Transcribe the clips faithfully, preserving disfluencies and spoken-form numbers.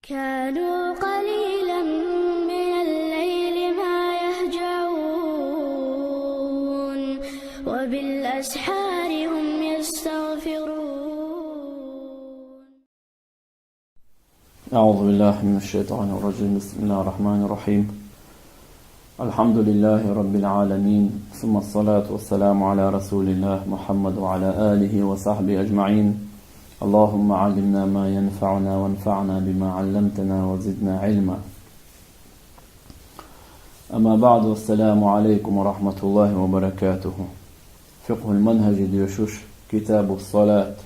كانوا قليلا من الليل ما يهجعون، وبالأسحار هم يستغفرون. أعوذ بالله من الشيطان الرجيم. بسم الله الرحمن الرحيم. الحمد لله رب العالمين، ثم الصلاة والسلام على رسول الله محمد وعلى آله وصحبه أجمعين. اللهم علمنا ما ينفعنا وانفعنا بما علمتنا وزدنا علما. أما بعد، السلام عليكم ورحمة الله وبركاته. فقه المنهج доьшуш, كتاب الصلاة,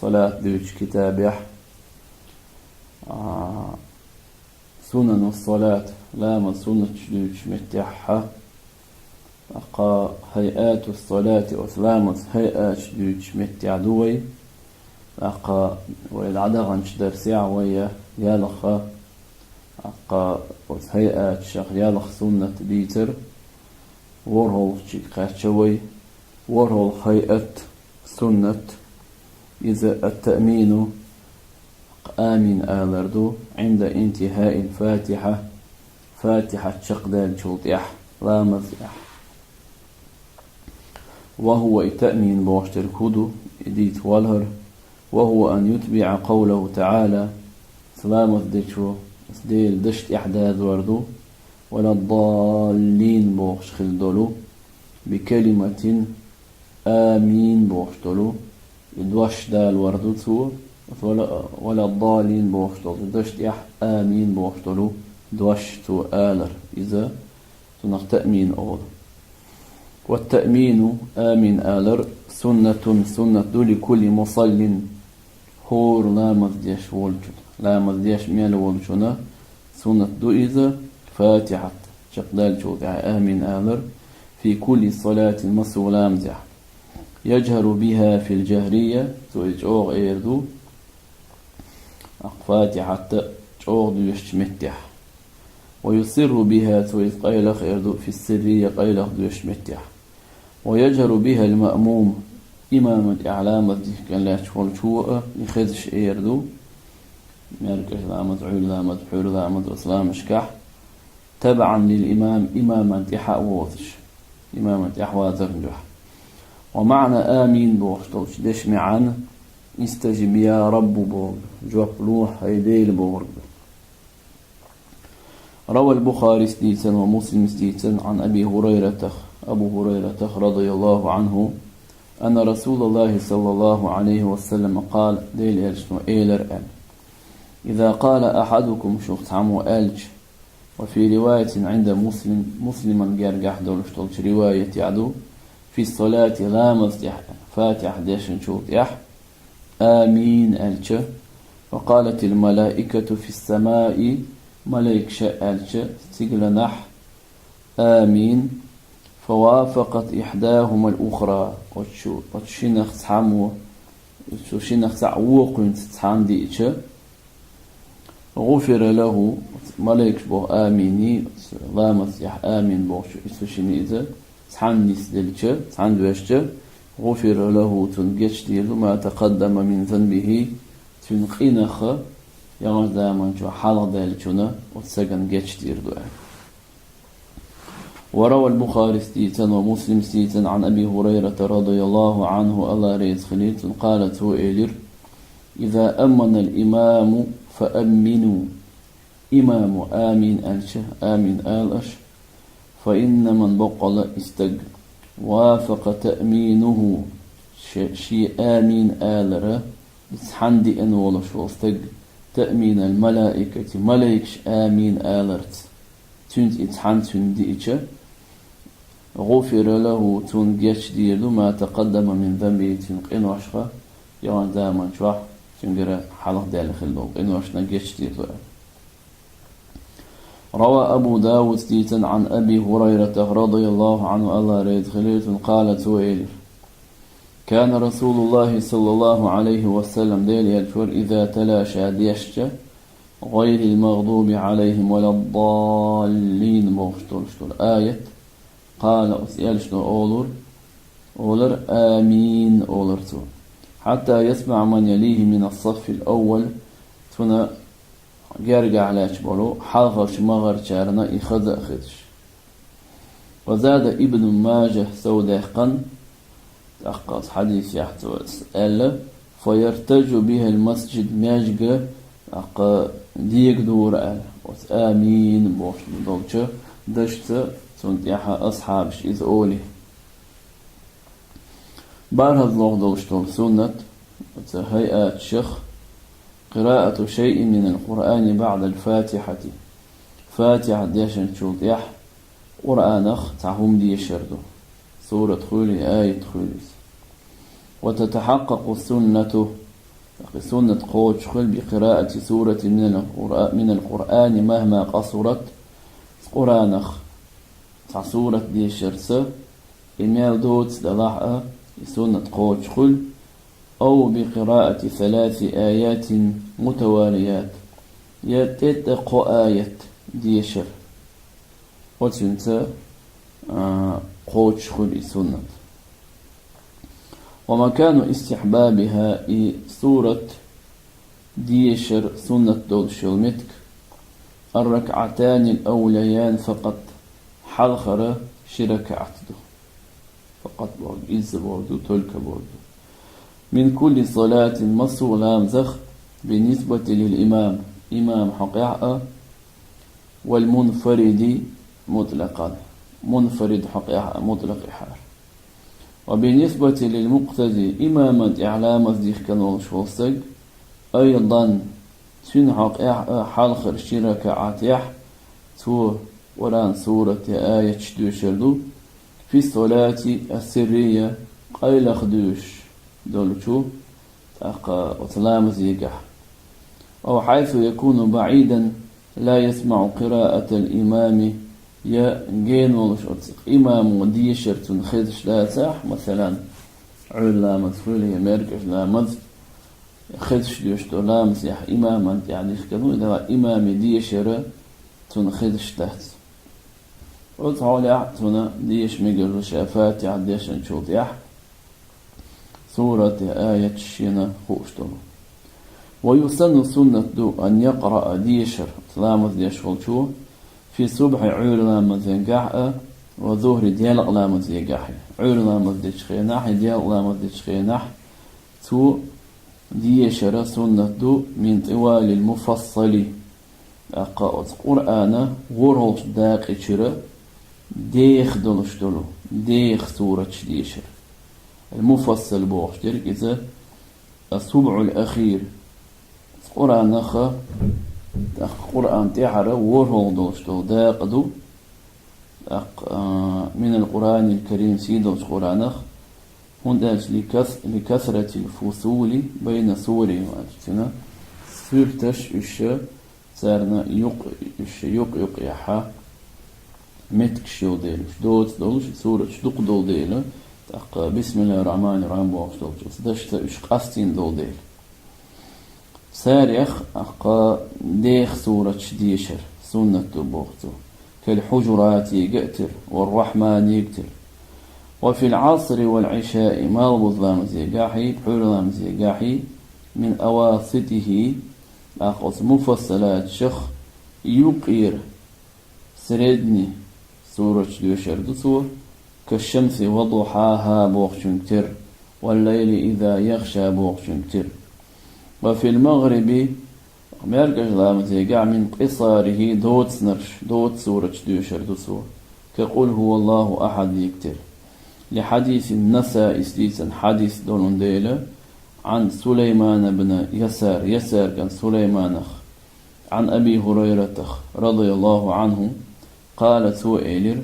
салат дуьйцу китабехь, а, سنن الصلاة, ламаз суннаташ дуьйцучу меттехь, тӀаккха هيئات الصلاة, оцу ламазан хӀайаташ дуьйцучу меттехь ду вай. ТӀаккха вай дӀадаханчу дарсехь вай ялх, тӀаккха оцу хӀайаташах ялх суннат дийцира. ВорхӀалгӀачуьнга кхаьчна вай, ворхӀалгӀа хӀайат, суннат, иза التأمين, амин алар ду, عند انتهاء الفاتحة, Фатихьат чекхдаьллачул тӀаьхьа, ламазехь. وهو, и таъмин бохуш дерг хӀун ду, и дийца валар, وهو أن يتبع قوله تعالى, ламаз дечо Делан дашна тӀаьхьа дазор ду, ولا الضالين бохуш хилла долу, بكلمة, амин бохуш долу, и дош далор ду цо, ولا, ولا الضالين бохуш долу, дашна тӀаьхьа амин бохуш долу дош цо алар. Иза цунах таъмин олу. والتأمين, амин алар, سنة, суннат ду, لكل مصل, хӀора ламаз деш волчунна, ламаз деш мел волчунна суннат ду иза, Фатихьат чекхдаьллачул тӀаьхьа амин алар, في كل صلاة, массо а ламазехь. يجهر بها في الجهرية, цо иза чӀогӀа эр ду, Фатихьат чӀогӀа доьшучу меттехь. ويسر بها, цо иза къайлаха эр ду, في السرية, къайлаха доьшучу меттехь. ويجهر بها المأموم, имаман тӀехь ламаз дихкина лаьтташ волчо а и хезаш эр ду, маьркӀажа ламаз, Ӏуьйра ламаз, пхьуьйра ламаз, оцу ламазашкахь, تبعا للإمام, имаман тӀаьхьа а воцуш, имаман тӀаьхьа вазарна дуьхьа. ومعنى آمين бохуш долчу дешан маьӀна, استجب يا رب бохург, жоп ло, хӀай Дела бохург ду. روى البخاري дийцина ва Муслима дийцина عن أبي هريرة, Абу ХӀурайрата, رضي الله عنه, أن رسول الله صلى الله عليه وسلم قال, Делан Элчано элира аьлла: إذا قال أحدكم, шух цхьаммо аьлча, وفي رواية عند مسلم, Муслиман гергахь долуш долчу риваятехь ду, في الصلاة, ламаз тӀехь, Фатихьа дешначул тӀаьхьа, آمين аьлча, وقالت الملائكة في السماء, малайкаша аьлча, стигланахь, آمين, فوافقت إحداهما الأخرى, оцу, оцу шинах цхьаммо, оцу шинах цхьаъ вукхуьнца цхьаьна диъча, غفر له, малайкаш боху амин, ламаз тӀехь амин бохучу оцу шина иза цхьаьна нисделча, цхьаьна доьшча, غفر له, цунна гечдийр ду, ما تقدم من ذنبه, цуьнан къинах, яханчу заманчохь хьалха даьллачунна оцу стагана гечдийр ду аьлла. وروى البخاري дийцина ва Муслима дийцина عن أبي هريرة رضي الله عنه, АллахӀ реза хилийла цунна, قال, цо элира: إذا أمن الإمام فأمنوا, имамо амин аьлча, амин ала аша, فإن من, боккъала и стаг, وافق تأمينه, шен, шен амин алара, и цхьаьна диъна волуш волу стаг, تأمين الملائكة, малайкаш амин аларца, цуьнца и цхьаьна цуьнан диъча, غفر له, цунна гечдийр ду, ما تقدم من ذنبه, цуьнан къиношха, яханчу заманчохь цуьнгара хьалха даьлла хилла долу къиношна гечдийр ду аьлла. روى أبو داود дийцина عن أبي هريرة رضي الله عنه, АллахӀ реза хилийла цунна, قال, цо элира: كان رسول الله صلى الله عليه وسلم, Делан Элча вара, إذا تلا, ша дешча, غير المغضوب عليهم ولا الضالين бохуш долуш долу аят, قال, оцу Элчано олура, олура, آمين олура цо. حتى يسمع من يليه من الصف الأول, цунна гергахь лаьтташ болу хьалхарчу магӀарчарна и хаза а хезаш. Ва зада Ибн Мажа сов даьккхина, тӀаккха оцу хьадисехь цо аьлла: «Фа яртаджу бихал масджид», маьждига тӀаккха дега дора аьлла, оцу «Амин» бохуш долчу дашца цунна тӀаьхьа асхьабаш иза олий. БархӀазлогӀа долуш долу суннат, оцу хӀайатшах, «Къираату шайъин минал Къуръани баъдал Фатихьати». Фатихьа дешначул тӀаьхьа Къуръанах цхьа хӀума дешар ду. Сурат хуьлий, аят хуьлий. «Ва татахьаккъакъу суннату». ТӀаккха и суннат кхочуш хуьлу «би къираати суратин минал Къуръа-, минал Къуръани махма къасурат». Къуръанах цхьа сурат дешарца, и мел доцу делахь а, и суннат кхочуш хуьлу, «ав би къираати саласи аятин мутавалият», я тӀе-тӀе кхо аят дешар. Оцуьнца, а, кхочуш хуьлу и суннат. «Ва макану истихьбабиха», и сурат дешар суннат долуш йолу меттиг, «ар-ракаъатанил авлаян факъат», хьалхара ши ракаъат ду. Факъат бохург изза бохург ду, только бохург ду. «Мин кулли салатин», массо а ламазах, «би нисбати лил имам», имам хьокъехь а, «вал мунфариди мутлакъан», мунфарид хьокъехь а мутлакъ и хьар. «Ва би нисбати лил мукътади», имаман тӀехь ламаз дихкина волуш волу стаг, «айдан», цуьнан хьокъехь а хьалхара ши ракаъатехь цо Къуръан сурат я аяташ доьшур ду, «фи салати ассиррия», къайлаха доьшуш долчу, тӀаккха оцу ламазегахь. «Ав хьайсу якуну баъидан ла ясмаъу къираатал имами», я гена волуш оцу имамо дешар цунна хезаш дацахь, масалан, Ӏуьйра ламаз хуьлу я маьркӀажа ламаз, хезаш доьшуш долу ламазехь имаман тӀехь дихкина ву, и дала имаме дешар цунна хезаш дац. Оцу хьолехь цунна деша мегар ду ша Фатихьа дешначул тӀаьхьа сурат я аяташ шена хууш долу. «Ва юсанну», суннат ду, «ан якъраъа», дешар, ламаз деш волчо, «фи субхьи», Ӏуьйра ламазегахь а, «ва зухри», делкъа ламазегахь а. Ӏуьйра ламаз дечу хенахь а, делкъа ламаз дечу хенахь а цо дешар суннат ду, «мин тивалил муфассали», тӀаккха оцу Къуръана ворхӀалгӀачу дакъа чуьра деха долуш долу, деха сураташ дешар. Ал-муфассал бохуш дерг иза ас-субъул ахир. Къуръанах, тӀаккха Къуръан тӀаьхьара ворхӀалгӀа долуш долу дакъа ду, тӀаккха, а, «минал Къуръанил карим», сий долчу Къуръанах, хӀунда аьлча «ликас-, ликасратил фусули байна сури», аьлча цуьнан суьрташ уьш царна юкъ-, уьш юкъ-юкъехьа меттигаш йолу дела, уьш доца долуш, и сураташ дукха долу дела, тӀаккха «Бисмиллахир Рахманир Рахим» бохуш долчу оцу дашца уьш къастийна долу дела. Царех, тӀаккха, деха сураташ дешар суннат ду боху цо. Кал Хьужуратига а тера, вар Рахманига а тера. «Ва фил Ӏасри вал Ӏишаи», малхбуза ламазегахьий, пхьуьйра ламазегахьий, «мин аваситихи», тӀаккха оцу муфассалаташах юкъера, средний, сураташ доьшур ду цо, «кашшамси ва духьаха» бохучуьнга тера, «валлайли иза яхша» бохучуьнга тера. «Ва фил магъриби», маьркӀажа ламазегахь, «мин къисарихи», доцанарш, доца сураташ доьшур ду цо, «ка къул хӀуваллаху ахьадига тера». «Ли хьадиси Насаи», дийцина хьадис долун дела, «Ӏан Сулаймана бна Ясар», Ясар кӀант Сулайманах, «Ӏан Аби Хурайратах, радияллаху Ӏанху, къала», цо элира: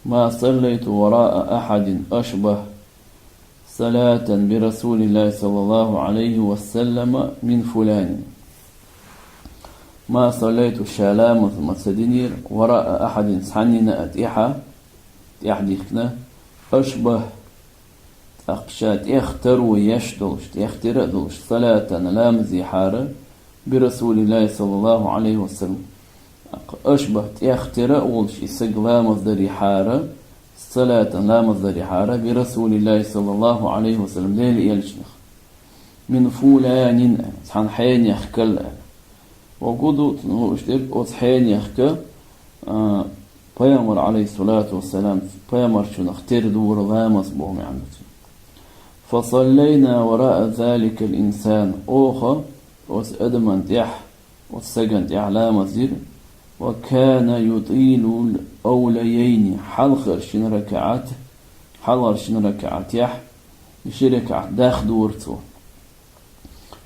«Ма саллайту вараа ахьадин ашбах салатан би Расулиллахи саллаллаху Ӏалайхи ва саллама мин фуланин». «Ма саллайту», ша ламаз ма ца динера, «вараа ахьадин», цхьаннина а тӀехьа, тӀехьа дихкина, «ашбах», тӀаккха ша тӀех таро еш долуш, тӀех тера а долуш, «салатан», ламазехьара, «би Расулиллахи саллаллаху Ӏалайхи ва саллам». ТӀаккха ашбах, тӀех тера а волуш, и саг ламаз дарехьара, «салатан», ламаз дарехьара, «би Расулиллахи саллаллаху Ӏалайхи ва саллам», Делан элчанах. «Мин фуланин», цхьана хьенех калла аьлла. Ва гу ду цунна лууш дерг оцу хьенехка, а, пайхамар, алейхиссалату вассалам, пайхамарчунах тера дора ламаз боху маьӀна ду цуьнан. «Фасаллайна вараа заликал инсан». Оха оцу адаман тӀехь, оцу саган тӀехь ламаз дира. «Ва кана ютилул аулаяйни», хьалхара шина ракаӀат, хьалхара шина ракаӀатехь, ши ракаӀат дахдора цо.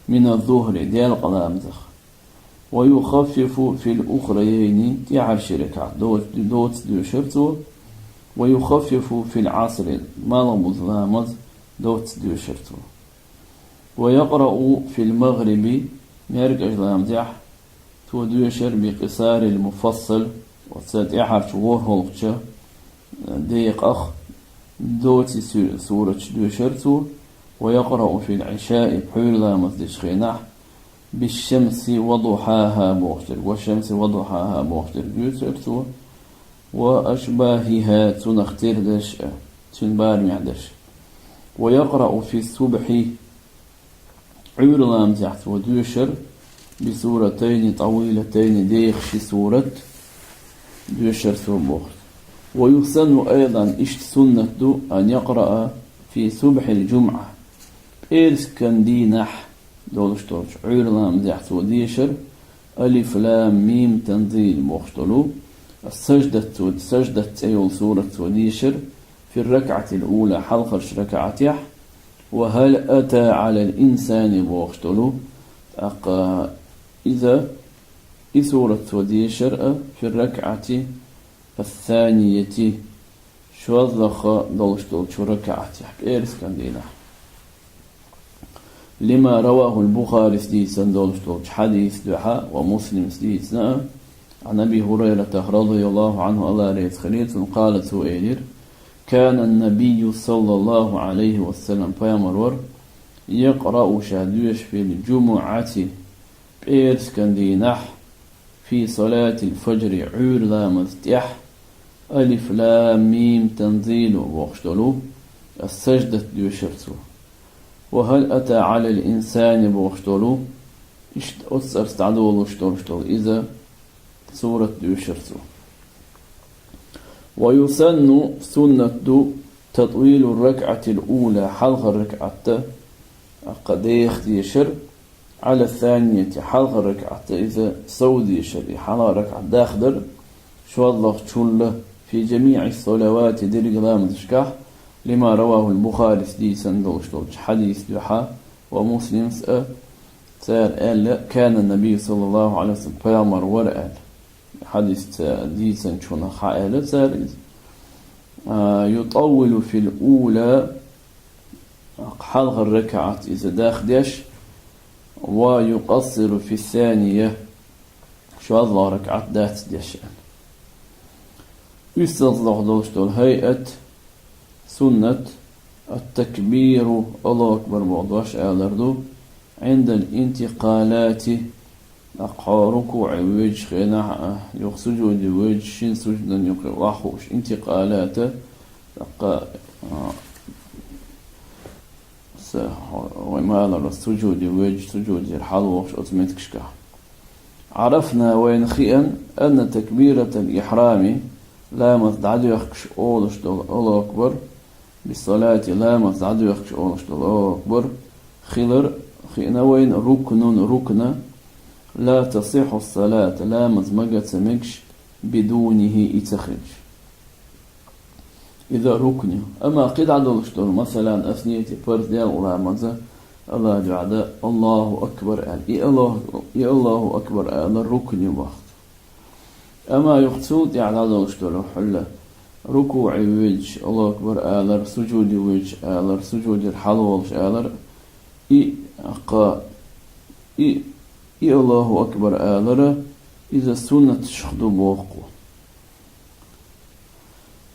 «Мина зухри», делкъа ламазах. «Ва юхаффифу фил ухраяйни», тӀаьхьара ши ракаӀат доц-, доца доьшура цо. «Ва юхаффифу фил Ӏасри», малхбуза ламаз доца доьшура цо. «Ва якърау фил магъриби», маьркӀажа ламазехь цо доьшура «би къисарил муфассал», оцу тӀаьхьарчу ворхӀалгӀачу декъах доцу су-, сураташ доьшура цо. «Ва якърау фил Ӏишаи», пхьуьйра ламаз дечу хенахь, «бишшамси ва духьаха» бохуш дерг, «ва шамси ва духьаха» бохуш дерг доьшура цо, «ва ашбахиха», цунах тера дерш а, цуьнан барамехь дерш. «Ва якърау фи субхьи», Ӏуьйра ламазехь цо доьшура, «би суратайни тӀавилатайни», деха ши сурат доьшура цо боху. «Ва юсанну айдан», иштта суннат ду, «ан якъраа фи субхьил джумъа», пӀераскан дийнахь долуш долчу Ӏуьйра ламазехь цо дешар, «Алиф лам мим танзил» бохуш долу, «Саждат» цо, «Саждат» цӀе йолу сурат цо дешар, «фир ракъатил ула», хьалхарчу ракаӀатехь, «Ва хьал ата Ӏалал инсани» бохуш долу, тӀаккха иза, и сурат цо дешар а, «фир ракъати ас-санияти», шозлагӀа долуш долчу ракаӀатехь, пӀераскан дийнахь. «Лима равахул Бухарис» дийцина долуш долчу хьадис дуьхьа, ва Муслимс дийцина а, Ӏан Аби Хурайратах, радияллаху Ӏанху, Алла реза хилийла цунна, къала, цо элира: «Кана набийю саллаллаху Ӏалайхи ва саллам», пайхамар вара, «якърау», ша доьшу, «фил джумуъати», пӀераскан дийнахь, «фи салатил фаджри», Ӏуьйра ламаз тӀехь, «Алиф лам мим танзилу» бохуш долу, ас-саждат доьшура цо. «Ва хьал ата Ӏалал инсани» бохуш долу, иштта оццарца дӀадолуш долуш долу иза сурат доьшура цо. «Ва юсанну», суннат ду, «татвилу ракъатил ула», хьалхара ракаӀатта, тӀаккха деха дешар, «Ӏала санияти», хьалхара ракаӀатта иза сов дешар, и хьалхара ракаӀат дахдар, шозлагӀчунна, «фи джамиъи салавати», дерриг ламазашкахь, «лима равахул Бухарис» дийцина долуш долчу хьадис дуьхьа, ва Муслимс а, цара аьлла, «Кана набий саллаллаху Ӏалайхи ва саллам», пайхамар вара аьлла. Хьадис ца дийцинчунах хьааьлла цара иза. А, «ютаввилу фил ула», хьалхара ракаӀат иза дахдеш, «ва юкъассиру фи сания», шозлагӀа ракаӀат дацдеш аьлла. УьссалгӀа долуш долу хӀайат, суннат, «ат-такбиру», Аллаху акбар боху дош алар ду, «Ӏиндал интикъалати», тӀаккха хьо рукуӀе воьдучу хенахь а, юха сужуде воьдучу, шина суждан юкъе охьахууш, интикъалата, тӀаккха, а, са-, хьо-, вай ма аллара, сужуде воьдучу, сужудера хьалавохуш оцу меттигашкахь. «Ӏарафна», вайна хиъна, «анна такбиратал ихьрами», ламаз дӀадоьхкуш олуш долу «Аллаху акбар», «биссалати», ламаз дӀадоьхкуш олуш долу «Аллаху акбар», хилар хиъна вайна, «рукнун», рукна, «ла тасихьу салат», ламаз мага ца мегаш, «бидунихи», и ца хилча. Иза рукн ю. Амма кхидӀа долуш долу, масалан, ас нийяте парз делкъа ламаза, Аллах дуьхьа дан, «Аллаху акбар» аьлла. И Аллаху, и «Аллаху акбар» алар рукн ю боху. Амма юха цул тӀаьхьа дӀадолуш долу хьуьлла, рукуӀе воьдуш «Аллаху акбар» алар, сужуде воьдуш алар, сужудера хьалаволуш алар, и, кха, и, и «Аллаху акбар» алара, иза суннаташха ду боху.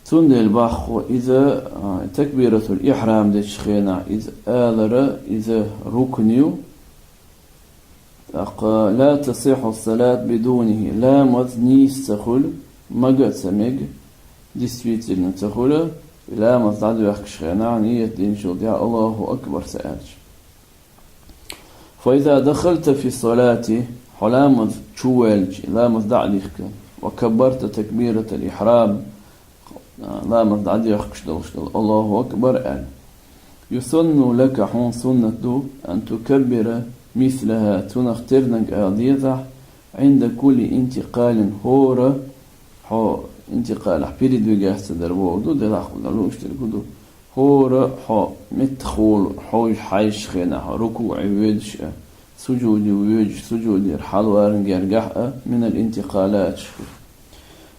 Цундела боху иза, а, такбиратул ихьрам дечу хенахь иза алара, иза рукн ю. ТӀаккха «ла тасихьу салат бидунихи», ламаз нийса ца хуьлу, мага а ца мега, действительно ца хуьлу, ламаз дӀадоьхкуш хенахь нийят динчул тӀаьхьа «Аллаху акбар» ца аьлча. «Фа иза дахалта фи салати», Хьо ламаз чу ваьлча, ламаз дӀа а дихка, وكبرت تكبيرة الإحرام, ламаз дӀадоьхкаш долаш дола, الله أكبر аьнна. يسن لك, хьона суннат ду, أن تكبر مثلها, цунах тернаг ала дезахь, عند كل انتقال, хӀора хьо интикъалехь, передвигаться дар бохург ду, делахь хӀуна луш дерг хӀун ду? ХӀора хьо меттахула хьо хьаьжча хенахь, рукуӀе воьдуш а, сужуде воьдуш, сужудера хьалваран гергахь а, من الانتقالات.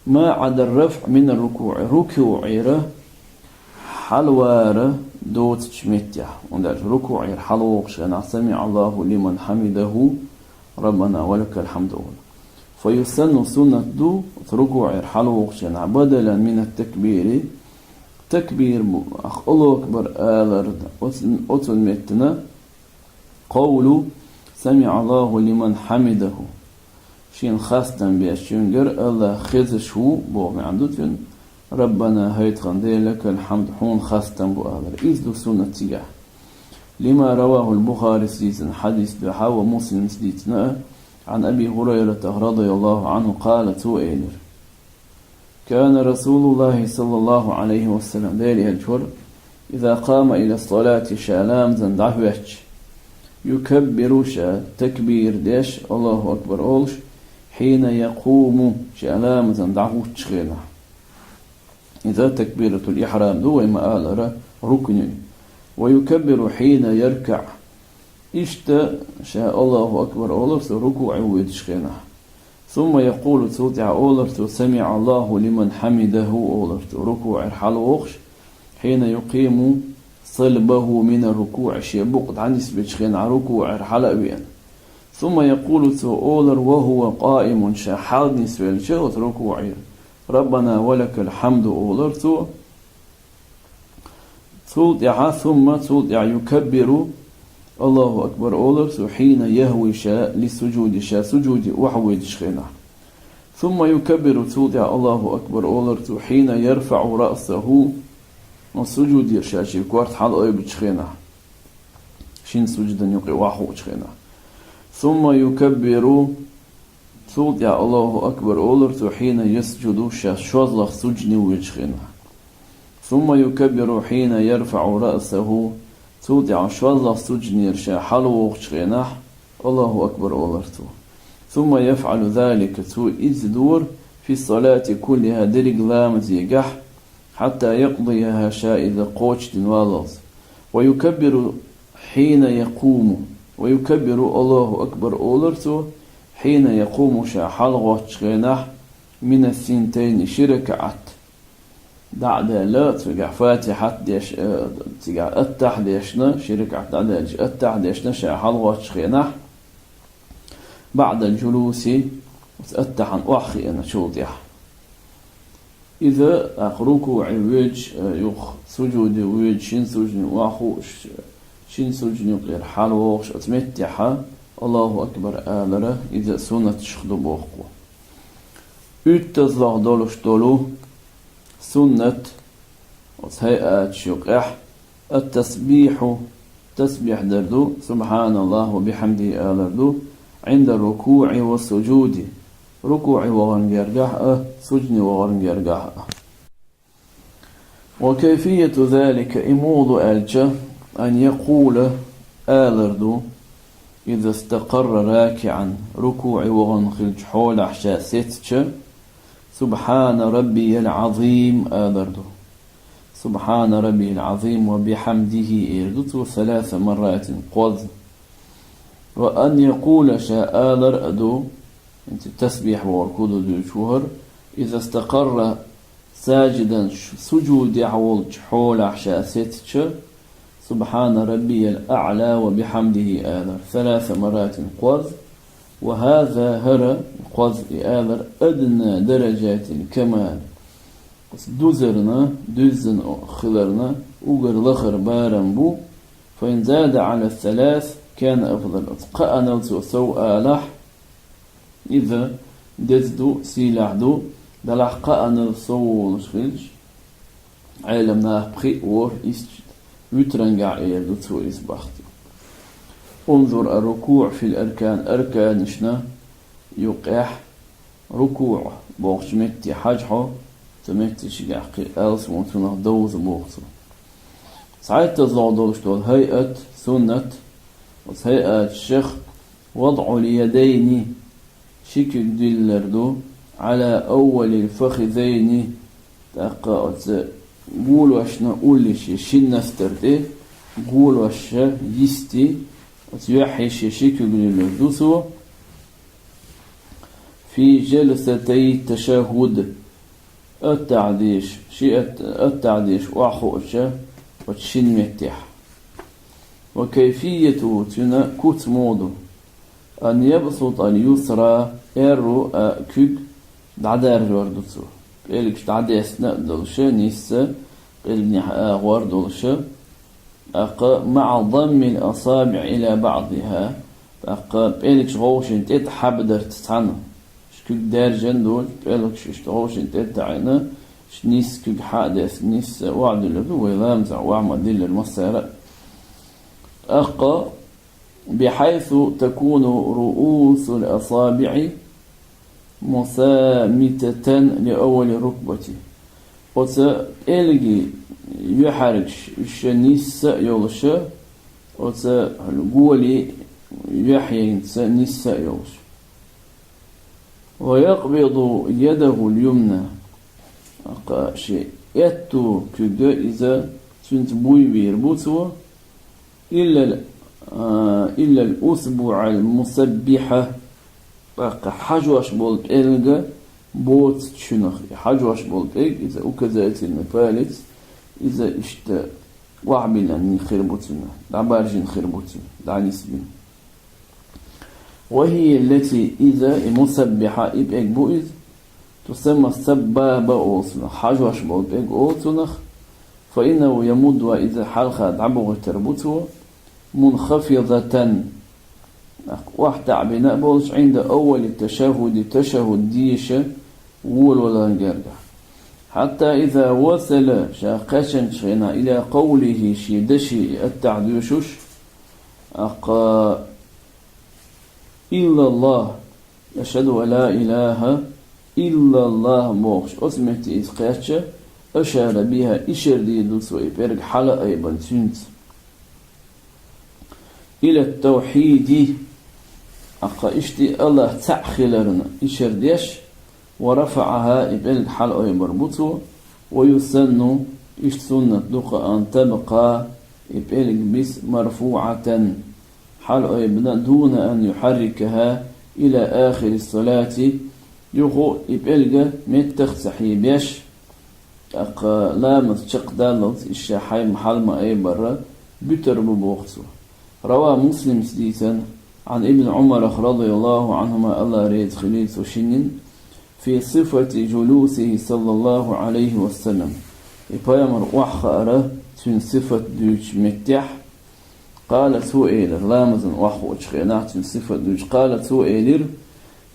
ما عدا الرفع من الركوع, рукуӀера хьалвар доцучу меттехь, хӀунда аьлча рукуӀера хьалвогӀуш хенахь, سمع الله لمن حمده، ربنا ولك الحمد олу. فيسن, суннат ду, рукуӀера хьалвогӀучунах, بدلا من التكبير, такбир бу, ах, الله أكبر алар, оцу, оцун меттана, قول سمع الله لمن حمده. Шена хастам беш, шуьнгара АллахӀ хезаш ву боху маьӀна ду цуьнан, ربنا, хӀай тхан Дела, لك الحمد, хьуна хастам бу алар. Иза ду суннат цигахь. لما رواه البخاري, дийцина хьадис дуьхьа, ومسلم, дийцина а, عن أبي هريرة رضي الله عنه قال, цо элира: كان رسول الله صلى الله عليه وسلم, Дела элча вара, إذا قام إلى الصلاة, ша ламазан дӀахӀоьттича, يكبر, ша такбир деш, الله أكبر олуш, حين يقوم, ша ламазан дӀахӀуттучу хенахь. Иза такбиратул ихьрам ду, вай ма-аллара, рукн ю. ويكبر حين يركع. Иштта ша الله أكبر олар цо рукуӀе воьдучу хенахь. ثم يقول, цул тӀаьхьа олар цо, سمع الله لمن حمده олар цо, рукуӀера хьалавогӀуш, حين يقيم صلبه من الركوع, шен букъ дӀанисбечу хенахь рукуӀера хьала а веана. ثم يقول, цо олар, وهو قائم, ша хьалнисвелча оцу рукуӀера, ربنا ولك الحمد олар цо. Цул тӀаьхьа, ثم, цул тӀаьхьа, يكبر, الله أكبر олар цо, حين يهوي, ша للسجود, ша сужуде охьавоьдучу хенахь. ثم يكبر, цул тӀаьхьа الله أكبر олар цо, حين يرفع رأسه, сужудера ша шен корта хьалаайбучу хенахь. Шина суждан юкъе охьахуучу хенахь. ثم يكبر, цул тӀаьхьа الله أكبر олар цо, حين يسجد, ша шозлагӀа суждане воьдучу хенахь. ثم يكبر حين يرفع رأسه, цул тӀаьхьа шозлагӀа сужданера ша хьалавогӀучу хенахь, الله أكبر олар цо. ثم يفعل ذلك, цо иза дора, في الصلاة كلها, дерриг ламазегахь, حتى يقضيها, ша иза кхочушдина валлалц. ويكبر حين يقوم, ويكبر, الله أكبر олар цо, حين يقوم, ша хьалагӀоттучу хенахь, من الثنتين, ши ракаӀат. ДӀа а даьлла, цигахь фатихьат деш, э, цигахь аттахь дешна, ши ракаӀат дӀа а даьлча, аттахь дешна ша хьалагӀоттучу хенахь, بعد الجلوس, оцу аттахьан охьахиъначул тӀаьхьа. Иза, тӀаккха рукуӀе воьдуш, э, юха сужуде воьдуш, шина суждане охьахууш, шина суждан юкъера хьалавогӀуш, оцу меттехьа الله أكبر алара, иза суннаташха ду боху. УьттазлагӀа долуш долу суннат, оцу хӀайаташ юкъехь, التسبيح, тасбихь дар ду, سبحان الله وبحمده алар ду, عند الركوع والسجود, рукуӀе вахарна гергахь а, суждане вахарна гергахь а. وكيفية ذلك, и муха ду аьлча, أن يقول, алар ду, إذا استقر راكعا, рукуӀе вахана хилча хьолахь ша сецча, سبحان ربي العظيم алар ду. سبحان ربي العظيم وبحمده эр ду цо ثلاث مرات, кхозза. وأن يقول, ша алар а ду, хӀинца тасбихь бохург хӀун ду дуьйцуш ву хӀара, إذا استقر ساجدا, сужудехь волчу хьолахь ша сецча, سبحان ربي الأعلى وبحمده алар, ثلاث مرات, кхозза, وهذا, хӀара, кхозза и алар, أدنى درجات الكمال, дузарна, дуьззина хиларна уггар лахара барам бу, فإن زاد على الثلاث كان أفضل, оцу кхаанал цо сов алахь, иза деза ду, сийлахь ду, делахь кхаанал сов волуш хилча, Ӏелам наха пхиъ ворхӀ иштта, витрангахь эр ду цо иза бахьана. انظر الركوع في الأركان, арканашна юкъехь, рукуӀ бохучу метте хьажа хьо, цу метте шигахь кхин алсамо цунах довза боху цо. ЦхьайттазлогӀа долуш долу хӀайат, суннат, оцу хӀайаташах вадӀул ядайни, ши куьг диллар ду, Ӏала аввалил фахизайни, тӀаккха оцу голошна уллиш ши настар тӀе, голоша йисте, оцу юьхье ши куьг диллар ду цо. Фи жалсатай ташаххуд, аттахьдеш, ши ат-, аттахьдеш охьахуучу оцу шин меттехь. Ва кайфияту, цуьнан куц муха ду? Ан ябсутал юсра, аьрру а куьг дӀадаржор ду цо. ПӀелгаш дӀадесна а долуша, нисса, къилбанехь агӀор долуша, тӀаккха маӀа даммил асабиӀ ила баӀдиха, тӀаккха пӀелгаш гӀовшина тӀе тӀехьабдарца цхьаьна. Шу куьг даьржина долчу пӀелгаш иштта гӀовшина тӀе а таӀийна, шу нисса куьг хьа а десна, нисса охьадиллар ду вай ламазехь, охьа ма-диллара массара а. ТӀаккха, бихьайсу такуну руусул асабиӀи мусаммитатан ли аввали рукбати. Оцу пӀелгийн юьхьаргаш уьш нисса а йолуша, оцу голи юьхьенца нисса а йолуш. Ва якъбиду ядахул юмна. Аьлла, шен аьтту куьг иза цуьнца буй бийр бу цо, иллал, а, иллал усбуӀал мусаббихьа, тӀаккха хьажош болу пӀелг боцучунах. И хьажош болу пӀелг, иза указательный палец, иза иштта охьабиллина хир бу цуьнан, дӀабаржийна хир бу цуьнан, дӀанисбина. Ва хия ллати, иза, и мусаббихьа, и пӀелг бу иза, тусамма саббаба олу цунах, хьажош болу пӀелг олу цунах, фа иннаху ямуддуха, иза хьалха дӀабохуьйтур бу цо, мунхафидатан, охьатаӀбина а болуш, Ӏинда аввали ташаххуди, ташаххуд деша волаваларна гергахь. Хьатта иза васала, ша кхаьчначу хенахь, ила къавлихи, шен деши и аттахьа доьшуш, Аьлла, иллаллахӀ, ашхӀаду ан ла илахӀа иллаллахӀ бохуш, оцу метте иза кхаьчча, ашара биха, ишар дийр ду цо и пӀелг хьала а айбина цуьнца. Ила тавхьиди, Аьлла, иштта АллахӀ цхьаъ хиларна ишар деш, ва рафаӀаха, и пӀелг хьала айбар бу цо, ва юсанну, иштта суннат ду-кх, ан табкъа, и пӀелг биса, марфуӀатан, хьала айбина, дуна ан юхьаррикаха ила ахири ссалати, юха и пӀелг меттах а ца хьийбеш, тӀаккха ламаз чекхдаллалц иштта хьайна хьала ма айбарра буьтур бу боху цо. Рава, Муслимс дийцина, Ӏан ибн Ӏумарах, радияллахӀу ӀанхӀума, АллахӀ реза хуьлийла цу шиннин, фи сифати жулусихӀи саллаллахӀу ӀалайхӀи ва саллам, и пайхамар охьахаара цуьнан сифат дуьйцучу меттехь, къала, цо элира, ламазан охьахуучу хенахь цуьнан сифат дуьйцуш, къала, цо элира,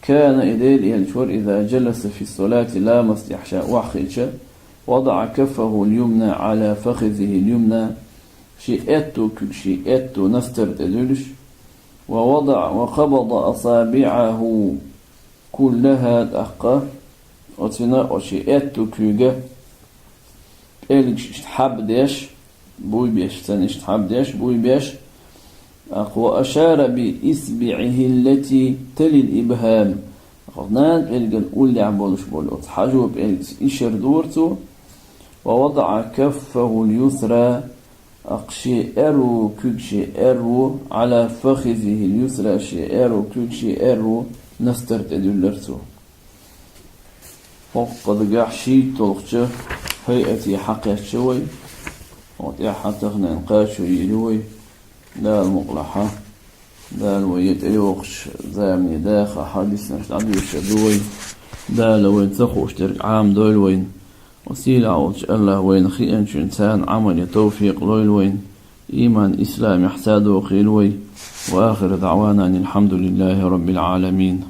кана, и Делан элча вара, иза жаласа фи ссалати, ламаз тӀехь ша охьахиъча, вадаӀа каффахӀу ль-юмна Ӏала фахизихӀи ль-юмна, шен аьтту куьг шен аьтту настар тӀе дуьллуш, ва вадаӀа, ва къабада асабиӀахӀу куллахӀа, тӀаккха оцуьнан, оцу шен аьтту куьйга пӀелгаш иштта хьабдеш, буй беш, царна иштта хьабдеш, буй беш, тӀаккха ва ашара би исбиӀихӀи ллати талил ибхӀам, тӀаккха нана пӀелган уллехь болуш болу оцу хьажо пӀелгаца ишар дора цо, ва вадаӀа каффахӀу ль-юсра, тӀаккха шен аьрру куьг, шен аьрру, Ӏала фахизихӀи ль-юсра, шен аьрру куьг, шен аьрру настар тӀе дуьллура цо. ХӀокху дагахь шийтталгӀачу хӀайате хьакхаьчча вай, хӀокху тӀехь таханлерниг кхачо йийр ю вай, Дала мукъалахь. Дала вай я тӀейогӀучу замане даха хьадиснаш дӀадоьшур ду вай. Дала вайна ца хууш дерг Ӏамадойла вайна. Ва сийлахь волчу АллахӀа вайна хиъначуьнца Ӏамале тавфикъ лойла вайна. Ийман, исламехь садоккхийла вай. Ва ахиру даӀвана анил хьамдулиллахӀи раббил Ӏаламин.